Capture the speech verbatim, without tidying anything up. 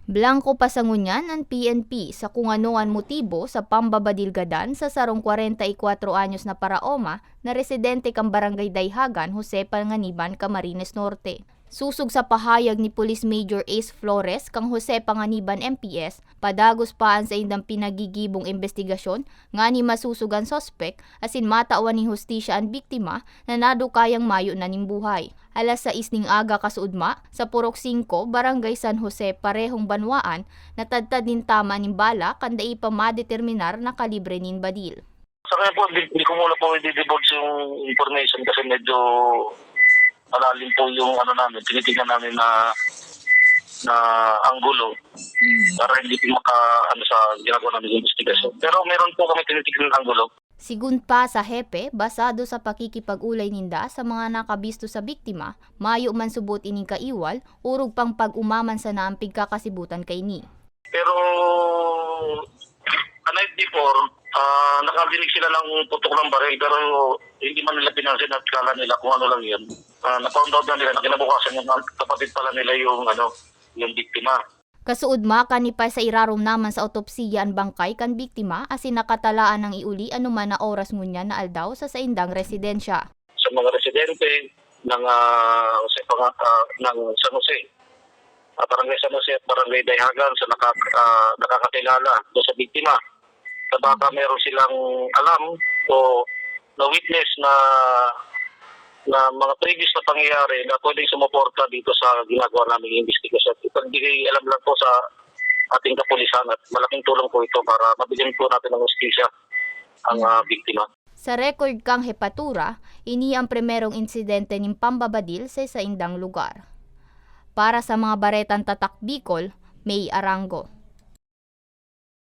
Blangko pa sa ngunyan an P N P sa kung ano an motibo sa pambabadil gadan sa sarong kwarenta y kwatro anyos na paraoma na residente kan Barangay Dayhagan, Jose Panganiban, Camarines Norte. Sosog sa pahayag ni Police Major Ace Flores kan Jose Panganiban M P S, padagos pa an saindang pinagigibong imbestigasyon nganing masosog an suspek asin matawan nin hustisya an biktima na nadukayang mayo na nin buhay. Alas sais ning aga kasuodma, sa Purok singko, Barangay San Jose, parehong banwaan, natadtad nin tama nin bala kan dai pa madeterminar na kalibre nin badil. Sa ngayon po, di, di ko muna po i-divulge yung information kasi medyo malalim po yung ano namin, tinitignan namin na na anggulo para hindi po maka ano sa ginagawa namin investigasyon. Pero meron po kami tinitignan na anggulo. Sigun pa sa hepe, basado sa pakikipag-olay ninda sa mga nakabisto sa biktima, mayo man subot ining kaiwal, orog pang pag-umaman sana an pigkakasibutan kaini. Pero a night before, ah, nakadinig sila ng putok ng baril pero hindi man nila pinansin at kala nila kung ano lang yun. Ah, na-found out na nila na kinabukasan yung kapatid pala nila yung, ano, yung biktima. Kasuodma, kan ipasairarom naman sa otopsiya an bangkay kan biktima asin nakatalaan nang iuli anuman na oras ngunyan na aldaw sa saindang residensya. Sa mga residente ng, ah, Jose Panga-, ah, ng San Jose, ah, Barangay San Jose at Barangay Dayhagan sa naka-, ah, nakakakilala do sa biktima, na baka meron silang alam o na-witness na, na mga previous na pangyayari na pwedeng sumuporta dito sa ginagawa naming investigasyon. Ipagbigay alam lang po sa ating kapulisan at malaking tulong po ito para mabigyan po natin ng hustisya ang, ah, biktima. Sa record kan hepatura, ini an primerong insidente nin pambabadil sa saindang lugar. Para sa mga baretang Tatak Bicol, May Arango.